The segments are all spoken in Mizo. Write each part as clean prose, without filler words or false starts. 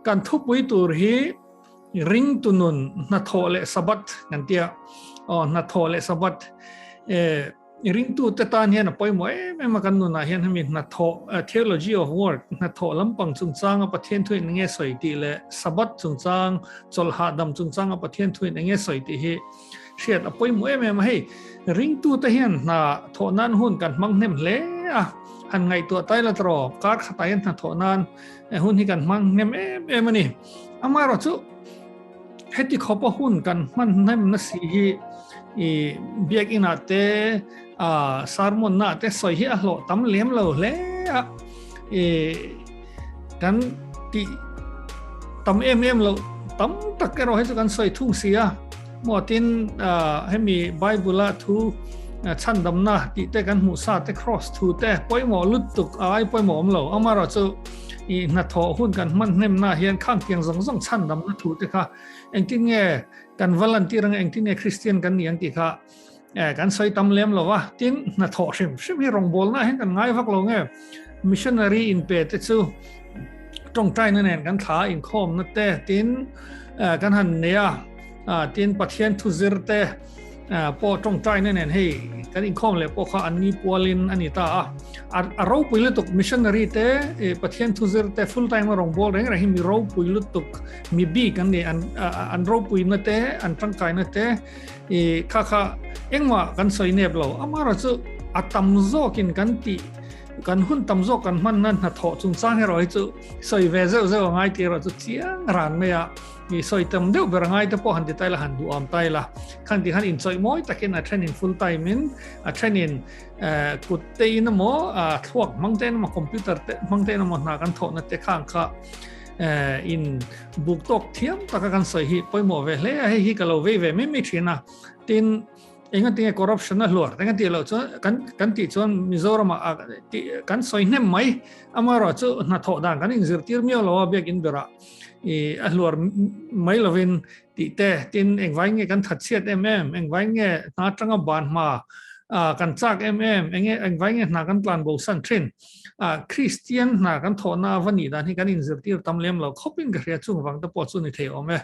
Kan thupui tur hi ringtu nun hnathawh leh Sabbath kan tia. Aw hnathawh leh Sabbath. Eh ringtu te tan hian a pawimawh em em a kan nunah hian hemi hnathawh theology of work hnathawh lampang chungchanga Pathian thuin enge sawi tih leh Sabbath chungchang chawlh hahdam chungchanga Pathian thuin enge sawi tih hi hriat a pawimawh em em a. Hei ringtu te hian hna thawh nan hun kan hmang hnem hle a, han ngaihtuah tai la tawh kar khatah hian hna thawh nan hun hi kan hmang hnem em em a ni. Amaherawh chu heti khawpa hun kan hman hnem na si hi i biak inah te a sermon na te sawi hi a hlawh tam lem lo hle a i kan ti tam em em lo tam tak erawh hi chu kan sawi thung si a maw tin hemi Bible a thu chhandamna tih te kan hmuh sa te cross thu te pawimawh lutuk a ai pawimawh awm lo amaherawh chu i hnathawh hun kan hman hnem na hian khang tiang zawng zawng chhandamna thu te kha engtin nge kan va lan tir anga engtin nge Kristian kan ni ang tih kha kan sawi tam lem lo va tin hnathawh hrim hrim hi rawngbawlna hian kan ngai vak lo nge missionary in pe te chu tawngtai na nen kan thla inkhawm na te tin kan han nei a tin Pathian thu zir te pawh tawngtai na nen hei kan inkhawm leh pawh kha an ni pualin a ni ta a a ropui lutuk missionary te Pathian thu zir te full time a rawngbâwl reng reng hi mi ropui lutuk mi bik an ni an an ropui na te an tangkai na te i kha kha engmah kan sawi nep lo amaherawh chu a tam zawkin kan tih kan hun tam zawk kan hman na hnathawh chungchang erawh hi chu sawi ve zeuh zeuh a ngai tih erawh chu chiang ran mai a I sawi tam deuh ber ngai te pawh han ti tai la han duh am tai la khan ti khan inchawih mawi takin a then in full time in a then in kut te in emaw thluak hmang te in emaw computer te hmang te in emaw hna kan thawh na te khang kha in buk tawk thiam taka kan sawi hi pawimawh ve hle a hei hi ka lo vei ve mai mai thin a tin Enga tinge corruption a hluar enga tih loh chuan kan kan tih chuan Mizoram ah kan sawi hnem mai amaherawh chu hnathawh dan kan inzirtir miau lo a biakin berah i a hluar mai lovin tih te tin engvai nge kan that chhiat em em engvai nge hna atanga ban hma kan chak em em enge engvai nge hna kan tlan bo san thin a Kristian hna kan thawhna va nih dan hi kan inzirtir tam lem lo khawpin ka hria chung vang te pawh chu ni thei awm e.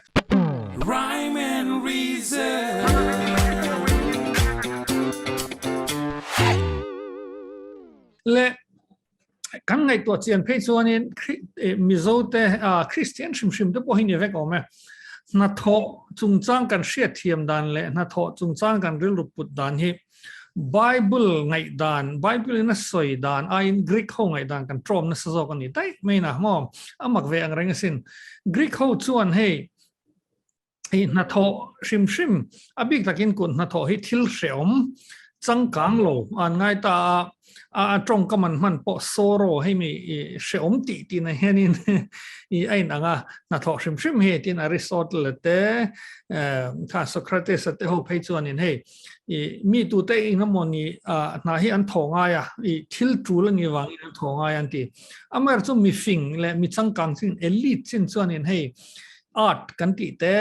Rhyme and reason. Le kan ngaihtuah chian phei chuanin Mizo te Kristian hrim hrim te pawh hi ni vek awm e. Hnathawh chungchang kan hriatthiam dan leh hnathawh chungchang kan rilru put dan hi Bible ngaihdan, Bible in a sawi dan aiin Greek ho ngaihdan kan tlawm nasa zawk a ni daih mai na maw? A mak ve ang reng asin. Greek ho chuan hei i hnathawh hrim hrim, a bik takin kut hnathawh hi thil hreawm changkang lo an ngai ta a, a tawngkam an hman pawh sorrow hei mi i hreawm tih tih na hianin i a inang a, hnathawh hrim hrim hi tin Aristotle te, kha Socrates a te ho phei chuanin hei I mi tute eng emaw ni hna hi an thaw ngai a, i thil tul a nih vangin an thaw ngai an ti. Amaherawhchu chu mi fing leh mi changkang chin elite chin chuanin hei art kan tih te,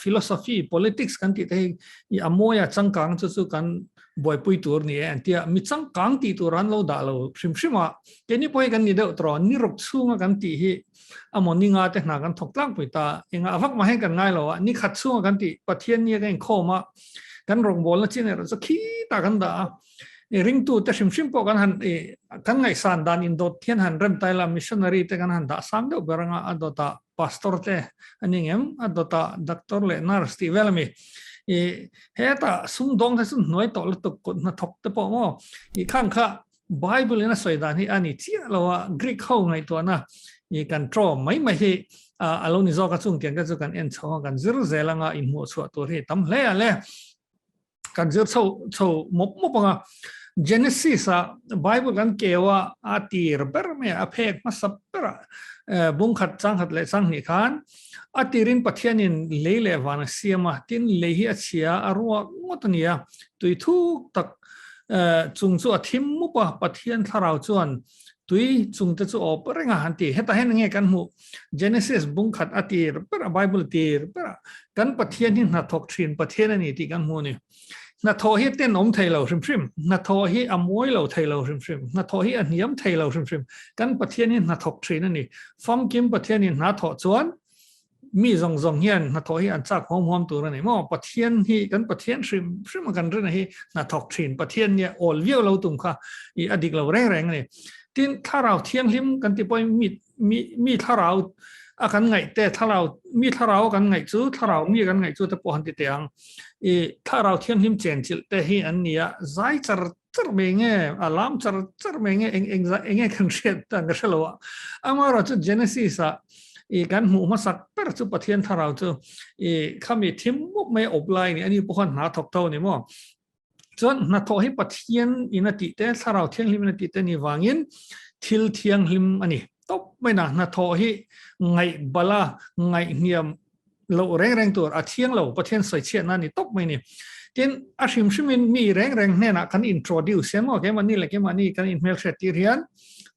philosophy, politics kan tih te hi i a mawia changkang chu chu kan buaipui tur ni e an ti a. Mi changkang tih tur an lo dah lo hrim hrim a, keini pawh hi kan ni deuh tawh, ni ruk chhunga kan tih hi a maw ni nga te hna kan thawk tlangpui ta, engah vak mah hian kan ngai lo a, ni khat chhunga kan tih Pathian nia kan inkhawm a, kan rawngbawlna chin erawh chu khitah kan dah a, i ringtu te hrim hrim pawh kan han i kan ngaihsan dan indawt hian han rem tai la, missionary te kan han dah sang deuh ber anga a dawtah pastor te a ni ngem, a dawtah doctor leh nurse tih vel a mi, i hetah sumdawng te chu hnuai tawh lutuk kut hnathawk te pawh maw i khang kha Bible in a sawi dan hi a ni chiah lo a, Greek ho ngaihtuahna i kan tlawm mai mai hi a lo ni zawk a, chung tiang te chu kan en chho a, kan zir zel anga inhmuh chhuah tur hi tam hle a le. Kan zir chho chho mawp mawp anga Genesis a Bible kan keu a, a tir ber mai a, a phek hmasa ber a, bung khat chang khat leh chang hnih khan a tirin Pathianin lei leh van a siam a, tin lei hi a chhia a ruak ngawt a ni a, tui thuk tak Chung chu a thim mup a, Pathian thlarau chuan tui chung te chu awp reng a han ti. Hetah hian enge kan hmuh? Genesis bung khat a tir ber a, Bible tir ber a, kan Pathian hi hnathawk thin Pathian a ni tih kan hmu a ni. Hnathawh hi tenawm thei lo hrim hrim, hnathawh hi a mawi lo thei lo hrim hrim, hnathawh hi a hniam thei lo hrim hrim. Kan Pathian hi hnathawk thin a ni. Famkim Pathianin hna thawh chuan mi zawng zawng hian hnathawh hi an chak huam huam tur a ni maw? Pathian hi kan Pathian hrim hrim a kan rin a hi hnathawk thin Pathian nia awl viau lo tum kha i a dik lo reng reng a ni. Tin, thlarau thianghlim kan ti pawhin mi mi mi thlarau a kan ngaih te thlarau mi thlarau a kan ngaih chu thlarau mi kan ngaih chu te pawh han ti teh ang. I thlarau thianghlim chenchilh te hi an ni a, zai char char mai nge a lam char char mai nge eng eng eng nge kan hriat dan ka hre lo a. Amaherawh chu Genesis ah i kan hmuh hmasak ber chu Pathian thlarau chu i khami thim mup mai a awp lai a ni, ani pawh khan hna thawk tho a ni maw. Chuan hnathawh hi Pathian in a tih te, thlarau thianghlim in a tih te ni vangin thil thianghlim a ni. Tawp mai na hnathawh hi ngaih bala ngaihhniam loh reng reng tur a thiang lo, Pathian sawichhiatna a ni tawp mai ni. Tin, a hrim hrimin mi reng reng hnenah kan introduce hian maw, keimahni leh keimahni kan inhmelhriat tir hian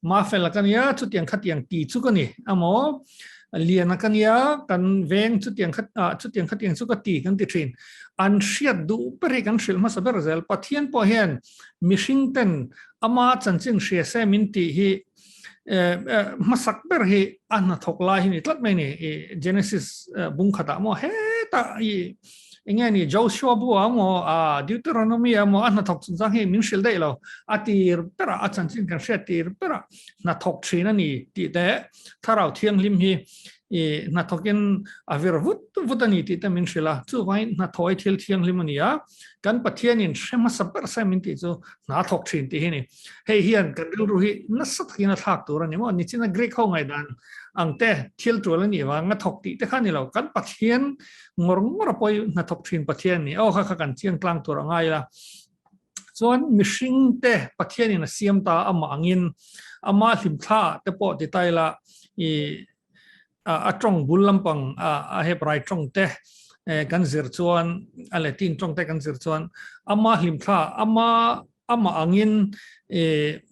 Mafela ka nia, chutiang khatiang ti chu ka ni amaw, Liana ka nia, kan veng chutiang kha ah chutiang khatiang chu ka ti kan ti thin. An hriat duh ber hi kan hrilh hmasa ber zel. Pathian pawh hian mihring ten ama chanchin hria se min tih hi hmasak ber hi a hnathawk lai hi ni tlat mai ni. I Genesis bung khatah maw hetah i enge ni Joshua bu a maw a Deuteronomy a maw a hnathawk chungchang hi min hrilh daih lo. A tir berah a chanchin kan hriat tir berah hnathawk thin a ni tih te Thlarau Thianghlim hi i hnathawkin a vir vut vut a ni tih te min hrilh a. Chuvangin hnathawh hi thil thianghlim a ni a, kan Pathianin hre hmasa ber se min tih chu hna thawk thin tih hi a ni. Hei hian kan rilru hi nasa takin a thlak tur a ni maw? Nichina Greek ho ngaihdan ang te thil tul a nih vang a thawk tih te kha a ni lo. Kan Pathian ngawr ngawr a pawi hnathawk thin Pathian a ni. Aw kha kha kan chiang tlang tur a ngai la. Chuan mihring te Pathianin a siam ta amah angin ama hlimthla ah te pawh ti ta ila i a tawng bul lampang a Hebrai tawng te kan zir chuan a Latin tawng te kan zir chuan ama hlimthla ama amah angin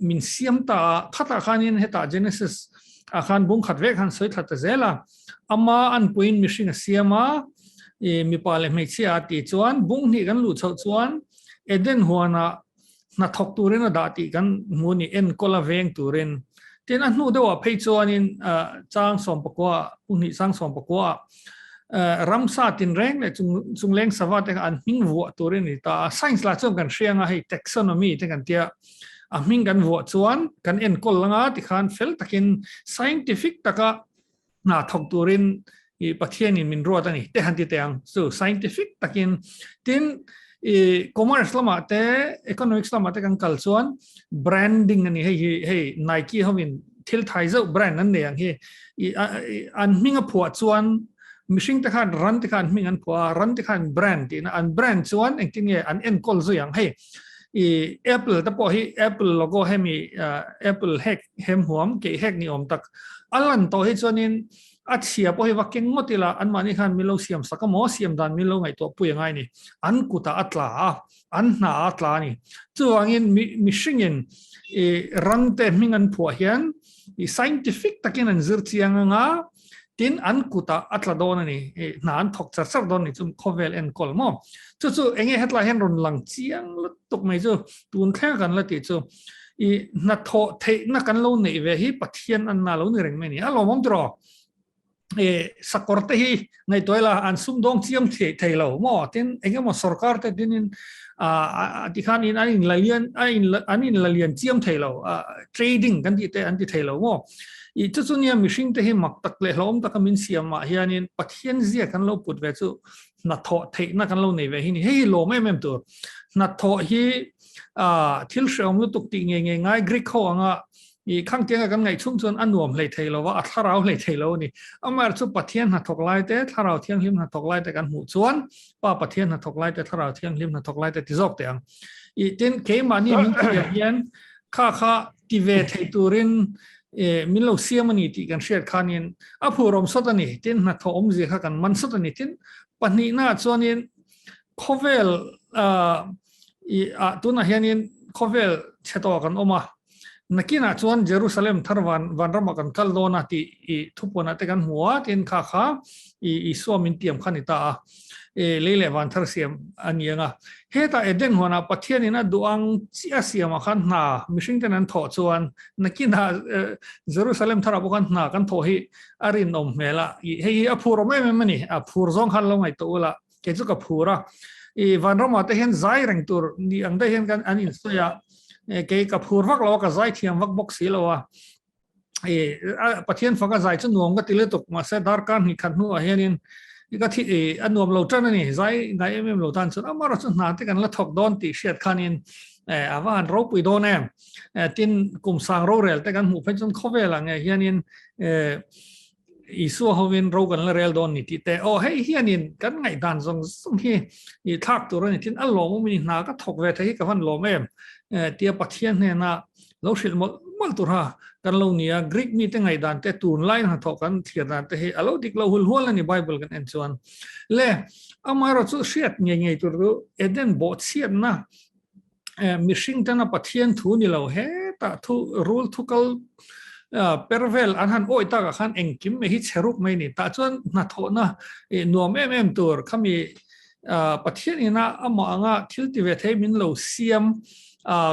min siam ta a khatah khanin hetah Genesis ah khan bung khat vek khan sawi thla ta zel a ama anpuiin mihring a siam a i mipa leh hmeichhia a tih chuan bung hnih kan luh chhoh chuan Eden huanah hnathawk turin a dah tih kan hmu a ni, enkawl a veng turin. Tin, a hnu deuhah phei chuanin chang sawmpakua, bung hnih chang sawmpakua ramsa tinreng leh chungleng sava te kha an hming vuah turin a ni ta a. Science lah chuan kan hria anga hei taxonomy te kan tia, a hming kan vuah chuan kan enkawl anga tikhan fel takin scientific taka hna thawk turin i Pathianin min ruat a ni te han ti teh ang chu scientific takin tin i commerce lamah te economics lamah te kan kal chuan branding a ni hei hi hei Nike hovin thil thai zeuh brand an nei ang hi i an hming a phuah chuan mihring te khan ran te khan hming an phuah a ran te khan brand tihna an brand chuan engtin nge an enkawl zui ang hei i Apple te pawh hi Apple logo hemi Apple hek hem huam keih hek ni awm tak a lan tawh hi chuanin a chhia pawh hi va keng ngawt ila anmahni khan min lo siam sak a maw siam dan min lo ngaihtuah pui a ngai ni an kutah a tla a an hna a tla a ni chuvangin mihringin i rangte hming an phuah hian i scientific takin an zir chiang anga tin an kutah a tla dawn a ni i hna an thawk char char dawn ni chu khawvel enkawl maw chu chu enge hetlai hian rawn lang chiang lutuk mai chu tun thleng kan la tih chu I hnathawh theihna kan lo neih ve hi Pathian an na lo ni reng mai ni. A lawmawm tiraw? E sakawr te hi ngaihtuah ila an sumdawng chiam thei thei lo maw? Tin eng emaw sorkar te tinin a tikhan in an in la lian a in an in la lian chiam thei lo trading kan tih te an ti thei lo maw? I chu chu nia mihring te hi mak tak leh hlauhawm taka min siam ah hianin Pathian zia kan lo put ve chu hnathawh theihna kan lo nei ve hi ni. Hei hi lawm em em tur. Hnathawh hi thil hreawm lutuk tih ngei ngei ngai Greek ho anga i khang tianga kan ngaih chhung chuan a nuam hlei thei lo va, a thlarau hlei thei lo a ni. Amaherawhchu chu Pathian hnathawk lai te, Thlarau Thianghlim hnathawk lai te kan hmuh chuan Pa Pathian hnathawk lai te, Thlarau Thianghlim hnathawk lai te ti zawk teh ang. I tin keimahni min thiam hian kha kha ti ve thei turin min lo siam a ni tih kan hriat khanin a phurawm sawt a ni. Tin hnathawh awmzia kha kan man sawt a ni. Tin pahnihnaah chuanin khawvel i ah tunah hianin khawvel chhe tawh kan awm a. Nakinah chuan Jerusalem thar van vanramah kan kal dawn a tih i thupuanah te kan hmu a, tin kha kha i Isua min tiam kha a ni ta a, i lei leh van thar siam a ni ang a. Hetah Eden huanah Pathianin a duh ang chiah siamah khan hna mihring ten an thawh chuan nakinah Jerusalem tharah pawh khan hna kan thawh hi a rinawm hmel a, i hei hi a phur awm em em a ni, a phur zawng khan lo ngaihtuah ula, kei chu ka phur a, i vanramah te hian zai reng tur ni ang daih hian kan an insawi a, kei ka phur vak lo a, ka zai thiam vak bawk si lo a, i Pathian faka zai chu nuam ka ti lutuk, mahse darkar hnih khat hnuah hianin ka thi i a nuam lo tan a ni, zai ngai em em lo tan chuan amaherawh chu hna te kan la thawk dawn tih hriat khanin a va han ropui dawn em, tin kum sang rorel te kan hmuh phei chuan khawvelah ngei hianin Isua hovin ro kan la rel dawn ni tih te, aw hei hianin kan ngaihdan zawng zawng hi i thlak tur a ni tin a lawmawm in hna ka thawk ve thei hi ka van lawm em tia Pathian hnena lo hrilh mawlh mawlh tur ha kan lo ni a, Greek mite ngaihdan te tunlai hnathawh kan thlir dan te hi a lo dik lo hul hual a ni Bible kan en chuan. Le amaherawh chu hriat ngei ngei tur chu Eden bawhchhiatna mihring tana Pathian thu ni lo hetah thu rul thu kal per vel an han awih takah khan engkim mai hi chhe ruk mai ni. Tah chuan hnathawhna nuam em em tur khami Pathian ina amah anga thil ti ve thei min lo siam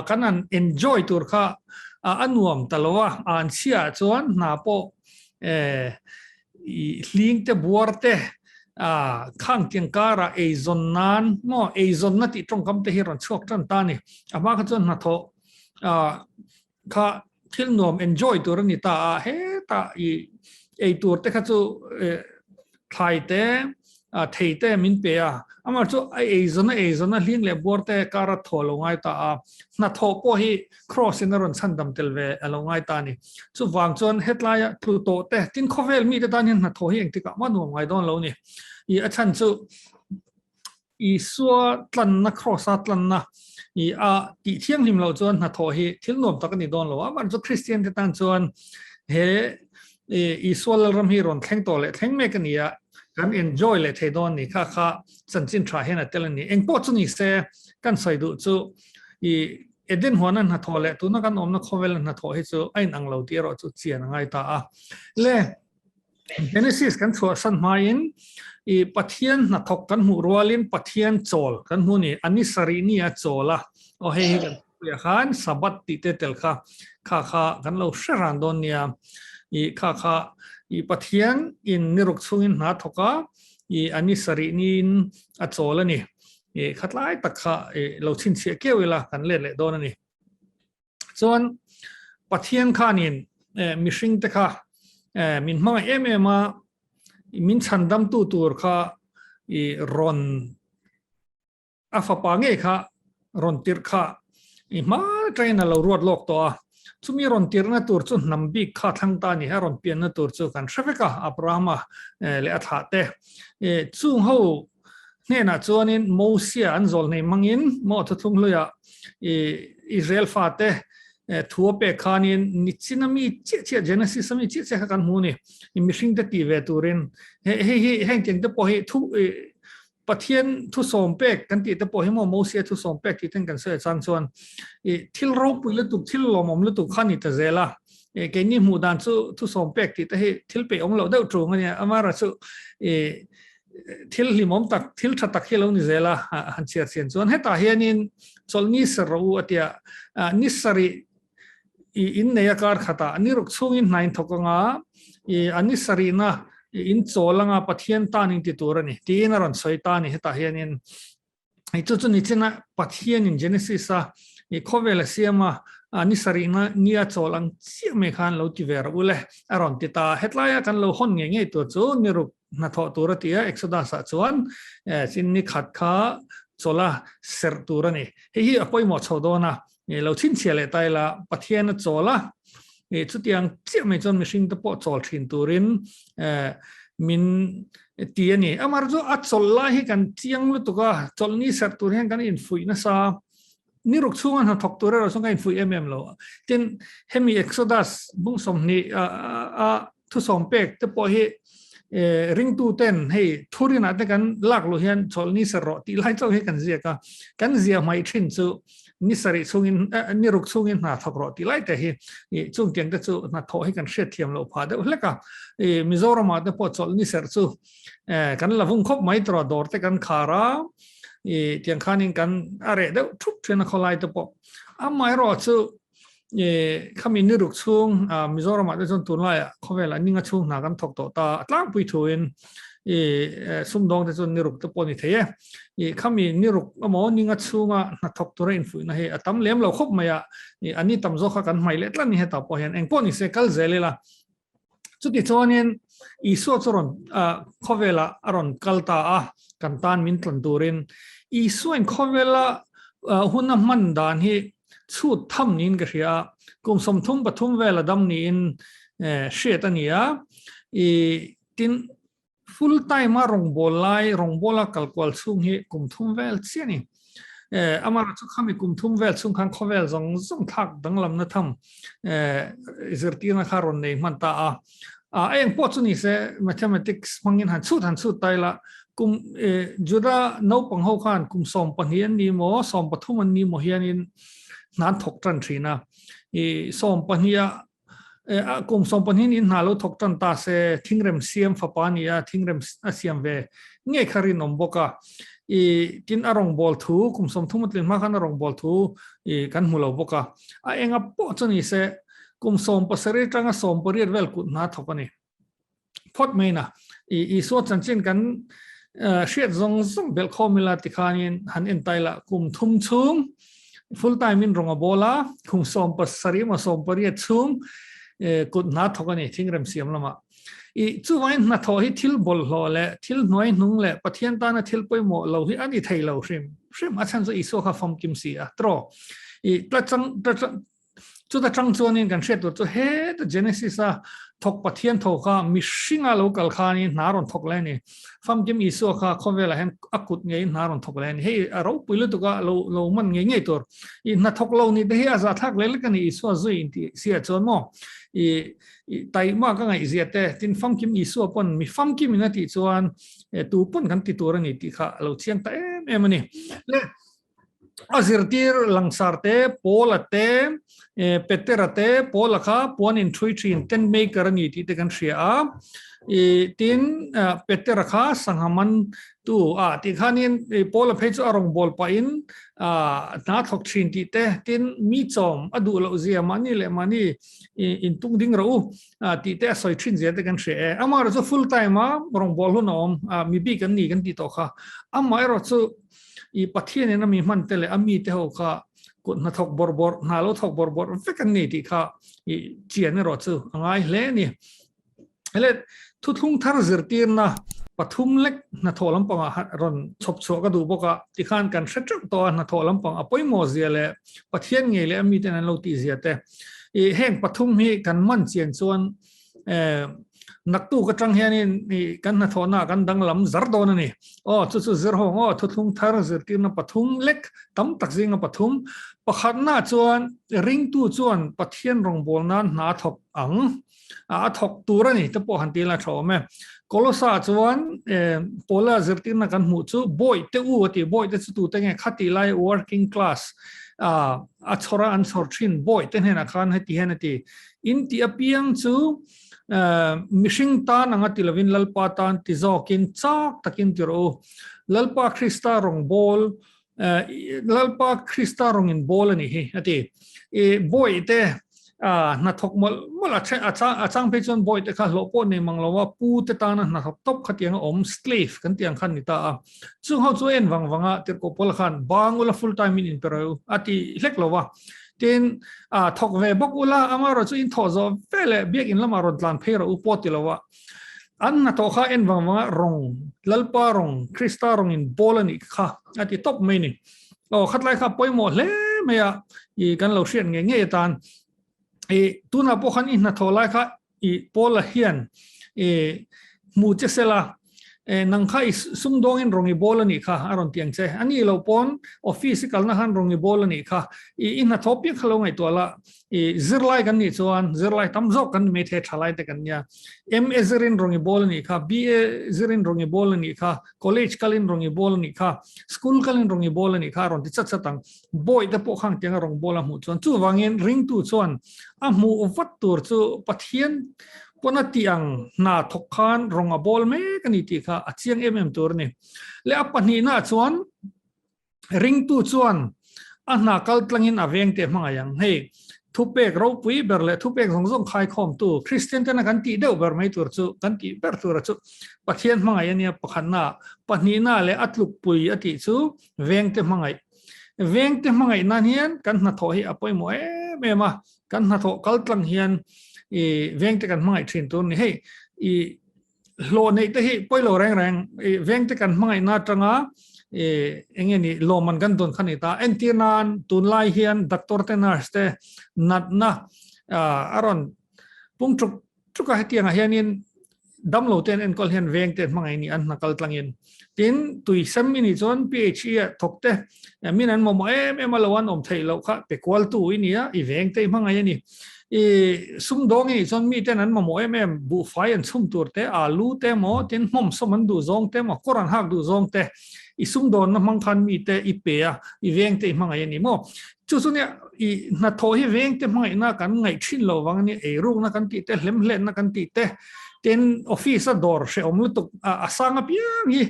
kan han enjoy tur kha a nuam ta lo a, an chhiah chuan hna pawh I hling te buar te khang tiang karah eizawn nan maw eizawnna tih tawngkam te hi rawn chhuak tan ta a ni. A hma kha chuan hnathawh kha thil nuam enjoy tur a ni ta a, hetah i ei tur te kha chu thlai te thei te min pe a, amah chu a eizawn a eizawn a hling leh buar te kara thaw a lo ngai ta a, hnathawh pawh hi Cross in a rawn chhandam tel ve a lo ngai ta a ni. Chuvang chuan hetlaia tlu tawh te, tin khawvel mite tan hian hnathawh hi engtikah mah nuam ngai dawn lo ni. I a chhan chu Isua tlanna, Cross a tlanna i a tih thianghlim loh chuan hnathawh hi thil nuam tak a ni dawn lo a. Amah chu Kristian te tan chuan he Isua Lalram hi rawn thleng tawh leh thleng mek a ni a, kan enjoy leh thei dawn ni. Kha kha chanchin tha hian a tel a ni. Engpawh chu ni se kan sawi duh chu i Eden huana hnathawh leh tuna kan awmna khawvela hnathawh hi chu a inang lo tih erawh chu chian a ngai ta a. Le, Genesis kan chhuahsan hmain i Pathian hnathawk kan hmuh rualin Pathian chawl kan hmu ni, a ni sarih ni a chawl a, aw hei hi kan hmuh khan Sabbath tih te tel kha kha kha kan lo hre ran dawn nia. I kha kha i Pathian in niruk chhungin hna thawk a, i a ni sarih niin a chawl a ni. I khatlai tak kha i lo chhinchhiah keuh ila kan let leh dawn a ni. Chuan Pathian khanin mihring te kha min hmangaih em em a, min chhandamtu tur kha i rawn a fapa ngei kha rawn tirh kha i hma atangin a lo ruat lawk tawh a. Chumi rawn tirhna tur chu hnam bik kha thlang ta a ni, a rawn pianna tur chu kan hre vek a, Abrahama leh a thlah te. Chung ho hnenah chuanin Mosia an zawl nei mangin maw thuthlung hluiah Israel fate thu a pek khanin nichin a mi chiah chiah Genesis a mi chiah chiah kha kan hmu a ni. Mihring te ti ve turin hei hi heng tiang te pawh hi thu Pathian thu sawm pek kan tih te pawh hi maw Mosia thu sawm pek tih ten kan sawi chang chuan thil ropui lutuk thil lawmawm lutuk kha ni ta zel a. Keini hmuh dan chu thu sawm pek tih te hi thil peih awm loh deuh ṭung a nia. Amara chu thil hlimawm tak, thil tha tak hi lo ni zel a, han chhiar chian chuan hetah hianin chawlhni ser rawh u a tia, ni sarih i innei a kar khatah ni ruk chhungin hna in thawk anga, i a ni sarihna in chawl anga Pathian tan in ti tur a ni tiin a rawn sawi ta a ni hetah hianin. Hei chu chu nichina Pathianin Genesis a i khawvel a siam a, ni sarihna ni a chawl ang chiah mai khan lo ti ve rawh u le a rawn ti ta. Hetlaia kan lo hawn ngei ngei tur chu ni ruk hnathawh tur a ti a, Exodus ah chuan chin ni khat kha chawl a serh tur a ni. Hei hi a pawimawh chho dawn a, lo chhinchhiah leh ta ila Pathian a chawl a, chutiang chiah mai chuan mihring te pawh chawl thin turin min ti a ni. Amar chu a chawlh lai hi kan chiang lutuk a, chawlhni serh tur hian kan infuih nasa. Ni ruk chhunga hnathawk tur erawh chuan ka infuih em em lo. Tin, hemi Exodus bung 20 a thusawm pek te pawh hi ringtu ten hei thurinah te kan lak luh hian chawlhni serh rawh tih lai chauh hi kan ziak a. Kan zia hmaih thin chu Ni sarih chhungin ni ruk chhungin hna thawk rawh tih lai te hi i chung tiang te chu hna thawh hi kan hriat thiam loh phah deuh hlek a. I Mizoramah te pawh chawlh ni serh chu kan la vung khawp mai tawh a, dawr te kan khar a, i tiang khanin kan a reh deuh thup thin a khawlai te pawh. Amaherawh chu i khami ni ruk chhung Mizoramah te chuan tunlaiah khawvelah ninga chhung hna kan thawk tawh ta a tlangpui thuin i sumdawng te chuan ni ruk te pawh a ni thei e. I khami ni ruk emaw ninga chhunga hnathawk tura infuihna hi a tam lem lo khawp mai a, i a ni tam zawk kha kan hmai leh tlat ni hetah pawh hian engpawh ni se kal zel ila. Chuti chuanin Isua chu rawn khawvelah a rawn kal ta a, kan tan min tlan turin. Isuain khawvela hun a hman dan hi chhut tham niin ka hria a, kum 33 vel a dam niin hriat a ni a, i tin Full time a rawngbâwl lai, rawngbâwla kal kual chhung hi kum thum vel chiah a ni. Amaherawhchu chu khami kum thum vel chhung khan khawvel zawng zawng thlak danglamna tham zirtirna kha rawn nei hman ta a. A eng pawh chu ni se mathematics hmangin han chhut han chhut ta ila, kum Juda naupang ho khan kum 12 an ni maw, 13 an ni maw hianin hna an thawk tan thin a. I 12 a Kum 12 in hna lo thawk tan ta se, thingrem siam fapa a ni a, thingrem a siam ve ngei kha rinawm bawk a. I tin a rawngbâwl thu, kum 30 a tlin hma khan a rawngbâwl thu i kan hmu lo bawk a. A enga pawh chu ni se, kum 17 atanga 18 vel kut hna thawk a ni. Phawt mai na, i Isua chanchin kan hriat zawng zawng belh khawm ila tikhanin han en tai la, kum thum chhung full time in rawng a bawl a, kum 17 emaw 18 chhung kut hna thawk a ni thingrem siam lamah. I chuvain hnathawh hi thil bawlhhlawh leh thil hnuai hnung leh Pathian tana thil pawimawh lo hi a ni thei lo hrim hrim, a chhan chu Isua kha famkim si a tawh. I tlachang Chuta tang chuanin kan hriat tur chu heta Genesis a thawk Pathian tho kha mihringa lo kal khanin hna rawn thawk lai a ni. Famkim Isua kha khawvelah hian a kut ngeiin hna rawn thawk lai a ni. Hei a ropui lutuk a, lo lo man ngei ngei tur. I hna thawk lo ni te hi a zahthlak lek lek a ni Isua zui inti sia chuan maw i i taima ka ngaihzia te tin Famkim Isua pawn mi famkim in a tih chuan tu pawn kan ti tur a ni tih kha a lo chiang ta em em a ni. Le A zirtir langsar te, Paula te, Petera te, Paula kha puan in thui thin, tent maker a ni tih te kan hria a. I tin Petera kha sangha man tu a tih khanin Paula phei chu a rawngbâwl pahin hna thawk thin tih te, tin mi chawm a duh loh zia mahni leh mahni in tung ding rawh u tih te a sawi thin zia te kan hria e. Amaherawh chu full time a rawngbâwl hun a awm, mi bik an ni kan tih tawh kha. Amaherawh chu I Pathian in a mi hman te leh a mi te ho kha kut hna thawk bawrh bawrh, hna lo thawk bawrh bawrh vek an ni tih kha i chian erawh chu a ngai hle a ni. Hele thuthlung thar zirtirna pathum lek hnathawh lampangah rawn chhawp chhuah ka duh bawk a, tikhan kan hre teuh tawh a hnathawh lampang a pawimawh zia leh Pathian ngei leh a miten an lo tih zia te. I heng pathum hi kan man chian chuan Naktuk atang hianin i kan hnathawhna kan danglam zar dawn a ni. Aw, chu chu zir hawng aw, thuthlung thar zirtirna pathum lek tam tak zinga pathum. Pakhatna chuan ringtu chuan Pathian rawngbâwl nan hna a thawk ang, a thawk tur a ni te pawh han ti ila tha awm e. Kolosa chuan Paula zirtirna kan hmuh chu bawihte u a ti, bawihte chu tute nge khati lai working class a chhawr a an chhawr thin bawihte hnenah khan heti hian a ti. In tih apiang chu mihring tan anga ti lovin Lalpa tan ti zawkin chak takin ti rawh u. Lalpa Krista rawng bawl, Lalpa Krista rawng in bawl a nih hi a ti. I bawih te hnathawk mawlh mawlh a chang phei chuan bawih te kha hlawh pawh nei mang lo a, pu te tana hnathawk tawp kha tiang a awm, slave kan tih ang khan ni ta a. Chung ho chu en vang vang a tirhkoh pawl khan bang ula full time in inpe rawh u a ti hlek lo a. Tin, a thawk ve bawk ula, amaherawh chu in thawh zawh ve leh biakinn lamah rawn tlan phei rawh u pawh ti lo a. An hnathawh kha en vang vanga rawng, Lalpa rawng, Krista rawng in bawl a nih kha a ti tawp mai ni. Aw, khatlai kha pawimawh hle mai a, i kan lo hriat ngei ngei atan. I tunah pawh khan i hnathawh lai kha i Paula hian i hmu che sela. Nang kha i sumdawngin rawng i bawl a nih kha a rawn ti ang che. A nih loh pawn office i kalna khan rawng i bawl a nih kha. I i hnathawh piak kha lo ngaihtuah la. I zirlai kan nih chuan zirlai tam zawk kan ni mai thei thalai te kan nia. MA zirin rawng i bawl a nih kha, BA zirin rawng i bawl a nih kha, college kalin rawng i bawl a nih kha, school kalin rawng i bawl a nih kha a rawn ti chat chat ang. Bawi te pawh khang tianga rawng bawl a hmuh chuan chuvangin ringtu chuan a hmuh vat tur chu Pathian Pawn a tih ang hna thawk khan rawng a bawl mek a ni tih kha a chiang em em tur a ni. Leh a pahnihna chuan ringtu chuan a hna kal tlangin a veng teh hmangaih ang. Hei thupek ropui ber leh thupek zawng zawng khaikhawmtu Kristian tena kan tih deuh ber mai tur chu kan tih ber tura chu Pathian hmangaih a nia pakhatna pahnihna leh a tlukpui a tih chu vengte hmangaih. Vengte hmangaih nan hian kan hnathawh hi a pawimawh em em a, kan hnathawh kal tlang hian i vengte kan hmangaih thin tur ni. Hei i hlawh neih te hi pawi lo reng reng i vengte kan hmangaihna atanga i enge ni lawmman kan dawn kha ni ta. Entir nan tunlai hian doctor te nurse te natna a rawn pung tuk Chuka hetiangah hianin damlo te an enkawl hian veng te an hmangaih ni an hna kal tlangin. Tin, tui sem i nih chuan PHE ah thawk te min an mamawh em em a lo an awm theih loh kha pe kual tu i ni a, i veng te i hmangaih a ni. I sumdawng i nih chuan mi ten an mamawh em em buhfai an chhum tur te, alu te emaw, tin hmawmsawm an duh zawng te emaw, kawr an hak duh zawng te i sumdawnna hmang khan mi te i pe a, i veng te i hmangaih a ni maw. Chu chu nia i hnathawh hi vengte hmangaihna kan ngaih thin lo vang ania eirukna kan tih te hlemhletna kan tih te tin office a dawr hrehawm lutuk a sang apiang hi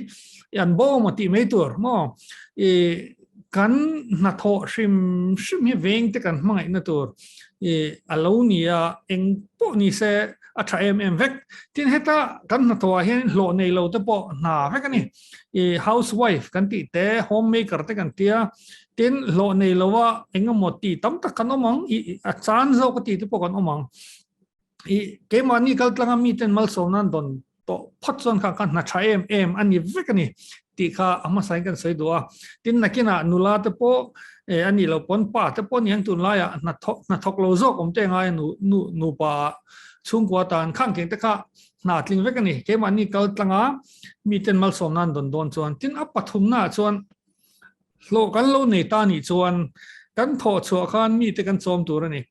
an bo maw tih mai tur maw i kan hnathawh hrim hrim hi vengte kan hmangaihna tur i a lo ni a eng pawh ni se a tha em em vek tin heta kan hnathawh ah hian hlawh nei lo te pawh hna vek a ni i housewife kan tih te homemaker te kan tia Tin, hlawh nei loa eng emaw ti tam tak kan awm ang, i a chan zawk a ti te pawh kan awm ang. I keimahni kal tlanga miten malsawm nan dawn tawh phawt chuan kha kha hna tha em em a ni vek a ni tih kha a hmasain kan sawi duh a. Tin, nakinah nula te pawh e a nih loh pawn pa te pawh niang tunlaiah hna thawk hna thawk lo zawk awm te ngai a nu nu nupa chhungkua tan khang keng te kha hna tling vek a ni. Keimahni kal tlanga miten malsawm nan dawn dawn chuan tin a pathumnaah chuan Hlawh kan lo nei ta nih chuan kan thawh chhuah khan mite kan chawm tur a ni.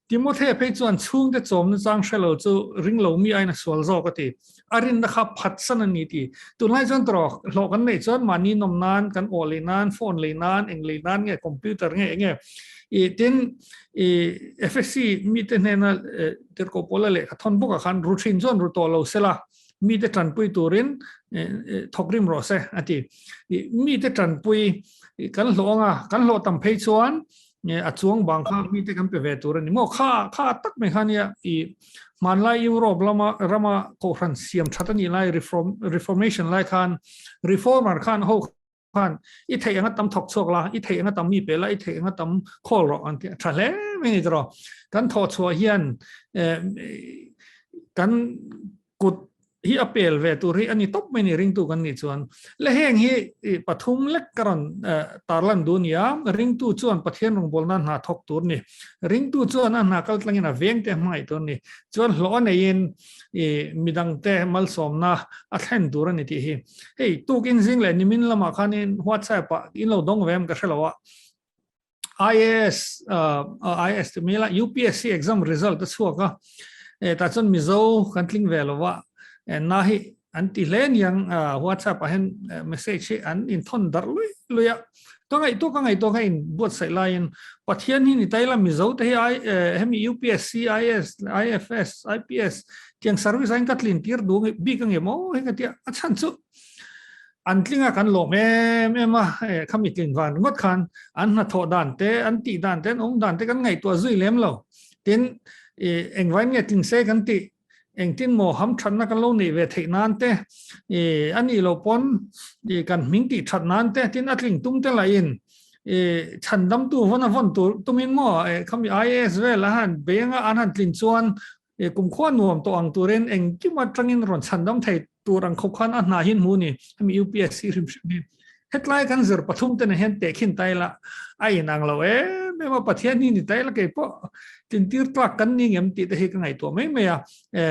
Timothea phei chuan chhungte chawmna chang hre lo chu ring lo mi aiin a sual zawk a ti. A rinna kha phatsan a ni ti. Tunlai chuan tawrh hlawh kan neih chuan mahni nawm nan, kan aw lei nan, phone lei nan, eng lei nan nge, computer nge eng nge. I tin i FSC mite hnena tirhkoh pawla lehkha thawn bawkah khan ru thin chuan ru tawh lo sela mite tanpui turin thawk rim rawh se a ti. Mite tanpui kan hlawh anga kan hlawh tam phei chuan a chuang bang kha mite kan pe ve tur a ni maw? Kha kha tak mai kha nia i hmanlai Europe lama rama kohhran siam that a nih lai reform reformation lai khan reformer khan ho khan i theih anga tam thawk chhuak la, i theih anga tam mi pe la, i theih anga tam khawl rawh an ti a tha hle mai ni tawh kan thawh chhuah hian kan kut hi a pel ve tur hi ani tawp mai ni ringtu kan nih chuan le heng hi pathum lek ka rawn tarlan duh nia ringtu chuan Pathian rawngbawlna nan hna thawk tur ni ringtu chuan a hna kal tlangin a veng te hmangaih tur ni chuan hlawh a neiin i midangte malsawmna a thlen tur a ni tih hi. Hei tukin zing leh nimin lamah khanin WhatsApp ah in lo dawng ve em ka hre lo a. IAS IAS ti mai la UPSC exam result a chhuak a. E tah chuan Mizo kan tling ve lo a. Na hi an ti hle niang WhatsApp ah hian message hi an inthawn darh lui lui a. Ka ngaihtuah ka ngaihtuah kha in buatsaih laiin Pathian hi ni ta ila Mizo te hi I hemi UPSC, IAS, IFS, IPS tiang service ah hian ka tlin tir duh bik ange maw hei ka tia a chhan chu an tlinga kan lawm em em a khami tlin van ringawt khan an hnathawh dan te an tih dan te an awm dan te kan ngaihtuah zui lem lo tin engvain nge tling se kan tih Engtin maw hamthatna kan lo neih ve theih nan te, i a nih loh pawn i kan hming tih that nan te, tin a tling tum te lahin i chhandamtu vawn a vawn tur tumin maw e khami IAS vel a han bei anga an han tlin chuan i kumkhua nuam tawh ang turin engkim atangin rawn chhandam thei tur ang khawp khan a hna hi an hmu a ni, hemi UPSC hrim hrim hi. Hetlai kan zir pathum te nen hian tehkhin ta ila a inang lo em. em em a, Pathian hi ni ta ila kei pawh tintir tlak kan ni ngem tih te hi ka ngaihtuah mai mai a,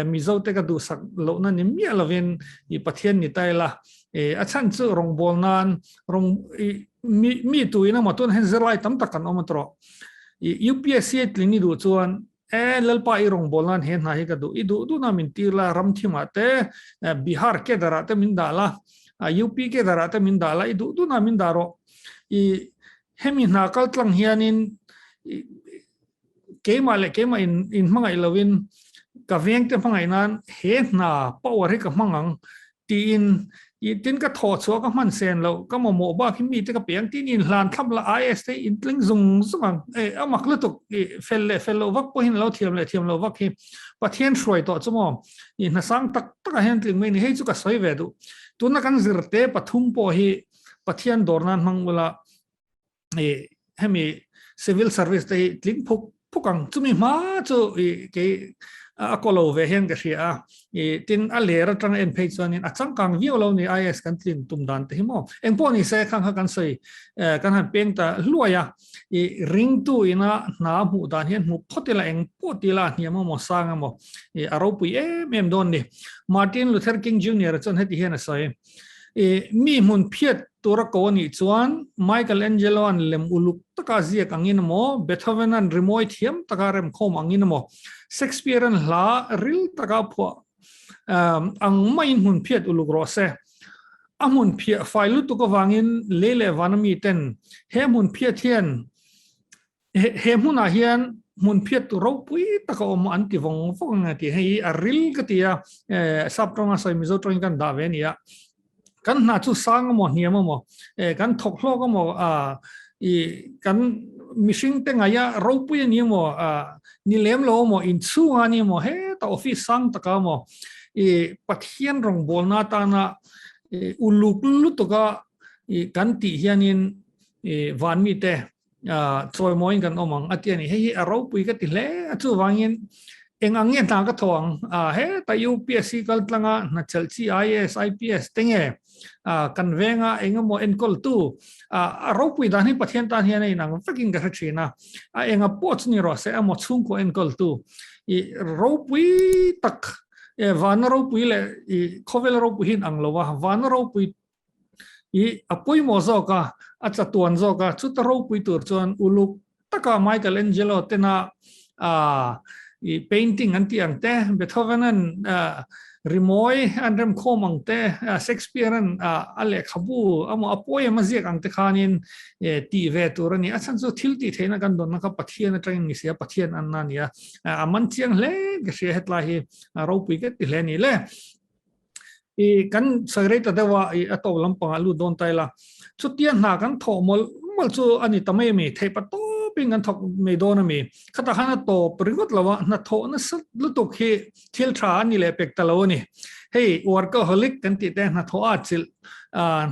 Mizo te ka duhsak lohna ni miah lovin i Pathian ni ta ila a chhan chu rawngbâwl nan rawng i mi mi tuin emaw tun hian zirlai tam tak kan awm a tawh i UPSC tling i duh chuan e Lalpa i rawngbâwl nan he hna hi ka duh i duh duhna min tir la Ramthimah te Bihar Kedar-ah te min dah la UP Kedar-ah te min dah la i duh duhna min dah rawh i hemi hna kal tlang hianin i keimah leh keimah in in hmangaih lovin ka veng te hmangaih nan he hna power hi ka hmang ang tiin i tin ka thawh chhuah ka hman sen loh ka mamawh bak hi mite ka pe ang tiin in hlan thlap la IS te in tling zung zung ang e a mak lutuk i fel leh fel loh vak pawhin lo thiam leh thiam loh vak hi Pathian hruai tawh chu maw i hna sang tak takah hian tling mai ni hei chu ka sawi ve duh tuna kan zirte pathum pawh hi Pathian dawr nan hmang ula i hemi civil service te hi tling phuk phuk ang chumi hma chu i ke a kolo ve hian ka hria a i tin a ler atanga en phei chuanin a changkang viau lo ni IS kan tlin tum dan te hi maw engpawh ni se khang kha kan sawi kan han peng ta hluai a i ringtu ina hna hmuh dan hian hmu phawt ila eng pawh ti ila hniam emaw sang emaw i a ropui em em dawn ni Martin Luther King Jr. chuan heti hian a sawi I mi hmun phiat tura ko anih chuan Michael Angelo-a'n lem uluk taka ziak angin emaw, Beethoven-a'n rimawi thiam taka remkhawm angin emaw, Shakespeare-a'n hla ril taka phuah ang maiin hmun phiat uluk rawh se. A hmun phiah fai lutuk avangin lei leh vana miten he hmun phiat hian He hmunah hian hmun phiat tur ropui tak a awm an ti vawng vawng ang a ti. Hei hi a ril ka ti a, sap tawnga sawi Mizo tawngin kan dah ve a ni a. Kan hna chu sang emaw hniam emaw, kan thawk hlawk emaw, i kan mihring te ngaia ropui a ni emaw, ni lem lo emaw, inchhungah a ni emaw, heta office sang taka emaw, i Pathian rawngbawlna atana uluk lutuka kan tih hianin van mite chawimawiin kan awm ang a ti a ni. Hei hi a ropui ka ti hle a, chuvangin eng ang nge hna ka thaw ang? Heta UPSC kal tlanga hna chelh chi IAS, IPS te nge kan venga eng emaw enkawltu a ropui dan hi Pathian tan hian a inang vekin ka hre thin a, a enga pawh chu ni rawh se emaw chhungkaw enkawltu i ropui tak vana ropui leh i khawvel ropui hi inang lo a, vana ropui I a pawimawh zawk a, a chatuan zawk a, chuta ropui tur chuan uluk taka Michael Angelo tena i painting an tih ang te, Beethoven-a'n rimawi an remkhawm ang te, Shakespeare-a'n a lehkhabu emaw a poem a ziak ang te khanin tih ve tur a ni. A chhan chu thil tih theihna kan dawnna kha Pathian atangin ni si a, Pathian anna a ni a, a man chiang hle ka hria hetlai hi a ropui ka ti hle a ni le. I kan sawi rei ta deuh a, i a tawp lampangah lut dawn ta ila. Chutia hna kan thawh mawlh mawlh chu a ni ta mai a mi, theih pa tawpin kan thawk mai dawn a mi. Khatah khan a tawp ringawt lo a, hna thawh nasa lutuk hi thil tha a ni leh pek ta lo a ni. Hei workaholic kan tih te hna thawh a chilh,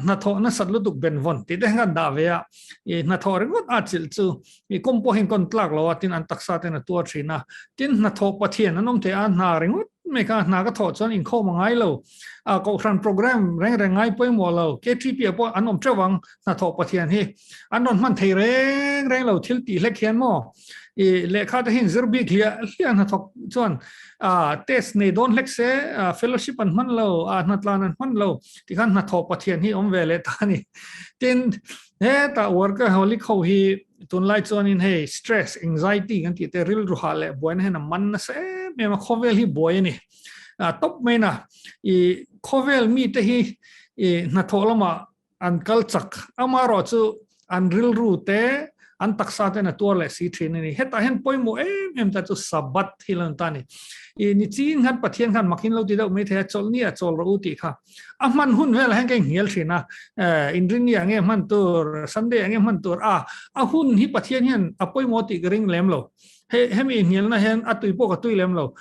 hna thawh nasat lutuk benvawn tih te kan dah ve a, i hna thawh ringawt a chilh chu i kum pawhin kawn tlak lo a, tin an taksa ten a tuar thin a. Tin hnathawh Pathian an awm thei a, hna ringawt mai kha hna ka thawh chuan inkhawm a ngai lo. A kohhran program reng reng ngai pawimawh lo, KTP ah pawh an awm teuh ang hnathawh Pathian hi. An rawn hman thei reng reng lo thil tih hlek hian maw i lehkha te hi in zir bik hliah hliah hnathawk chuan a test nei dawn hlek se fellowship an hman lo, a hnatlan an hman lo tikhan hnathawh Pathian hi awm ve leh ta a ni. Tin, Hetah workaholic ho hi tunlai chuanin hei stress, anxiety kan tih te rilru hah leh buaina hian a man nasa em em a, khawvel hi buai a ni. Top mai na i khawvel mite hi i hnathawh lamah an kal chak, amaherawh chu an rilru te an taksa ten a tuar leh si thin a ni. Hetah hian pawimawh em em ta chu Sabbath hi lo ni ta a ni. I ni chin khan Pathian khan makin lo ti deuh mai thei a, chawlhni ah chawl rawh u tih kha. A hman hun velah hian ka inhnial thin a, inrinni ah nge hman tur, Sunday ah nge hman tur a, a hun hi Pathian hian a pawimawh tih ka ring lem lo. Hei hemi inhnialna hian a tui pawh ka tui lem lo.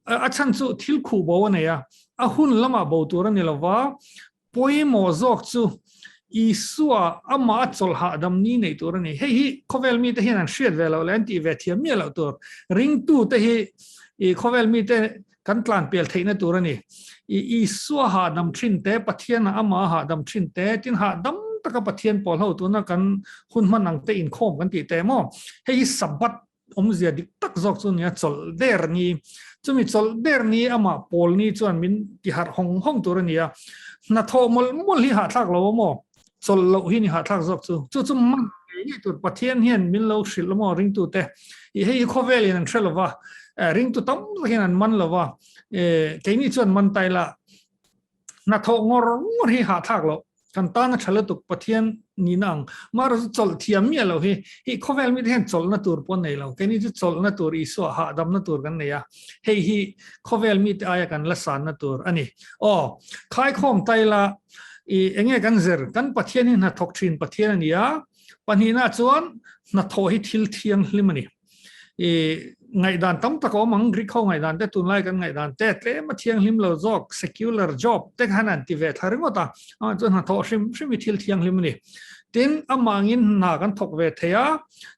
A chhan chu thil khuh bo a nei a, a hun lamah bo tur a ni lo va, pawimawh zawk chu Isua amah a chawlh hahdam ni neih tur a ni. Hei hi khawvel mite hian an hriat ve loh leh an tih ve thiam miah loh tur. Ringtute hi khawvel mite Kan tlan pel theihna tur a ni. I Isua hahdam thin te, Pathiana ama hahdam thin te, tin hahdam taka Pathian pawl ho tuna kan hun hman ang te inkhawm kan tih te maw hei hi Sabbath awmzia dik tak zawk chu nia chawlh der ni chumi chawlh der ni amah pawl ni chuan min ti harh hawng hawng tur a ni a hnathawh mawlh mawlh hi hahthlak lo a maw chawlh loh hi ni hahthlak zawk chu chu chu man ngei ngei tur Pathian hian min lo hrilh maw ringtu te i hei hi khawvel in an hre lova ringtu tam tak hian an man lova keini chuan man tai la Hnathawh ngawr ngawr hi hahthlak loh. Kan tan a tha lutuk Pathian nihna ang. Mahrawh chu chawlh thiam miah loh hi hi khawvel mite hian chawlhna tur pawh an nei lo. Keini chu chawlhna tur Isua hahdamna tur kan nei a. Hei hi khawvel mite aia kan la sanna tur a ni. Aw, khaikhawm taila i enge kan zir? Kan Pathian hi hnathawk thin Pathian a ni a. Pahnihna chuan hnathawh hi thil thianghlim a ni. I ngaihdan tam tak a awm ang, Greek ho ngaihdan te, tunlai kan ngaihdan te, tlem a thianghlim lo zawk, secular job te khan an ti ve thla ringawt a, amah chuan hnathawh hrim hrim hi thil thianghlim a ni. Tin, amahngin hna kan thawk ve thei a,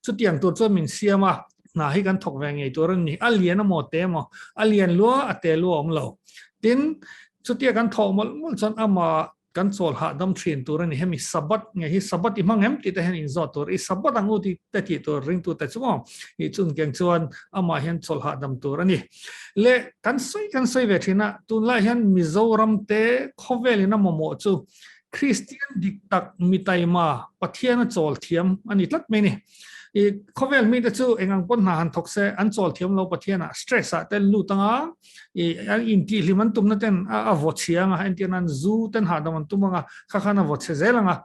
chutiang tur chuan min siam a, hna hi kan thawk ve ngei tur a ni. A lian amaw te emaw, a lian lua a te lua a awm lo. Tin, chutia kan thawh mawlh mawlh chuan amah Kan chawl hahdam thin tur a ni. Hemi Sabbath nge hi Sabbath i hmang em tih te hian inzawt tur. I Sabbath ang u tih te tih tur ringtu te chu maw? Ih chun keng chuan amah hian chawl hahdam tur a ni. Le kan sawi kan sawi ve thin a, tunlai hian Mizoram te khawvel in a mamawh chu Kristian dik tak mitaima Pathian a chawl thiam a ni tlat mai ni. I khawvel mite chu eng ang pawn hna han thawk se an chawl thiam lo Pathian ah stress ah te lut anga i an intihhlim an tumna ten a vaw chhia anga entir nan zu ten hahdam an tum anga kha khan a vaw chhe zel anga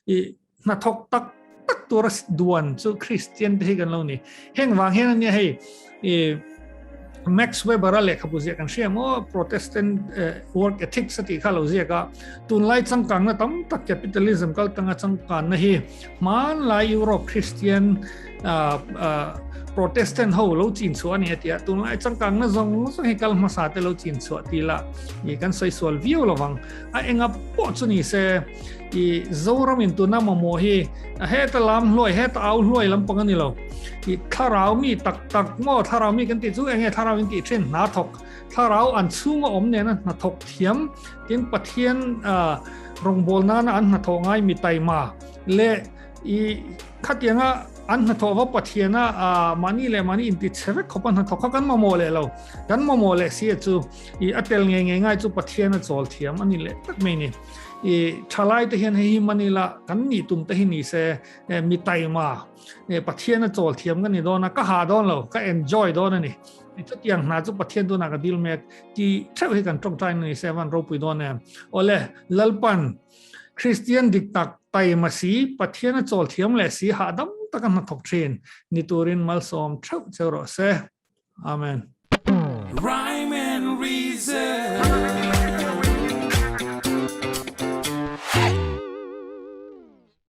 i hnathawk tak tak tura duan chu Kristian te hi kan lo ni heng vang hian ania hei i Max Weber a lehkhabu ziah kan hria maw Protestant work ethics a tih kha lo ziak a tunlai changkangna tam tak capitalism kal tanga changkanna hi hmanlai Europe Christian Protestant ho lo chin chhuah a ni a ti a tunlai changkangna zawng zawng hi kal hmasa te lo chin chhuah ti la i kan sawi sual viau lovang a enga pawh chu ni se i Zoram in tuna mamawh hi heta lam hluai heta au hluai lampang a ni lo i thlarau mi tak tak maw thlarau mi kan tih chu enge thlarau in tih thin hna thawk thlarau an chhunga awm nena hna thawk thiam tin Pathian rawngbawl nana an hnathawh ngai mi taima le i khatianga an hnathawh va Pathiana mahni leh mahni inti chhe vek khawp a hnathawk kha kan mamawh leh lo kan mamawh leh si a chu i a tel ngei ngei ngai chu Pathiana chawl thiam a ni leh tak mai ni i thalai te hian hei hi manila kan nih tum te hi ni se mi taima Pathiana chawl thiam ka ni dawn a ka ha dawn lo ka enjoy dawn a ni i chutiang hna chu Pathian tunah ka dil mek ti theuh hi kan tawngtai ni se van ropui dawn em awle Lalpan Kristian dik tak taima si, Pathian a chawl thiam leh si hahdam taka hnathawk thin ni turin malsawm theuh cheu rawh se. Amen. Rhyme and Reason.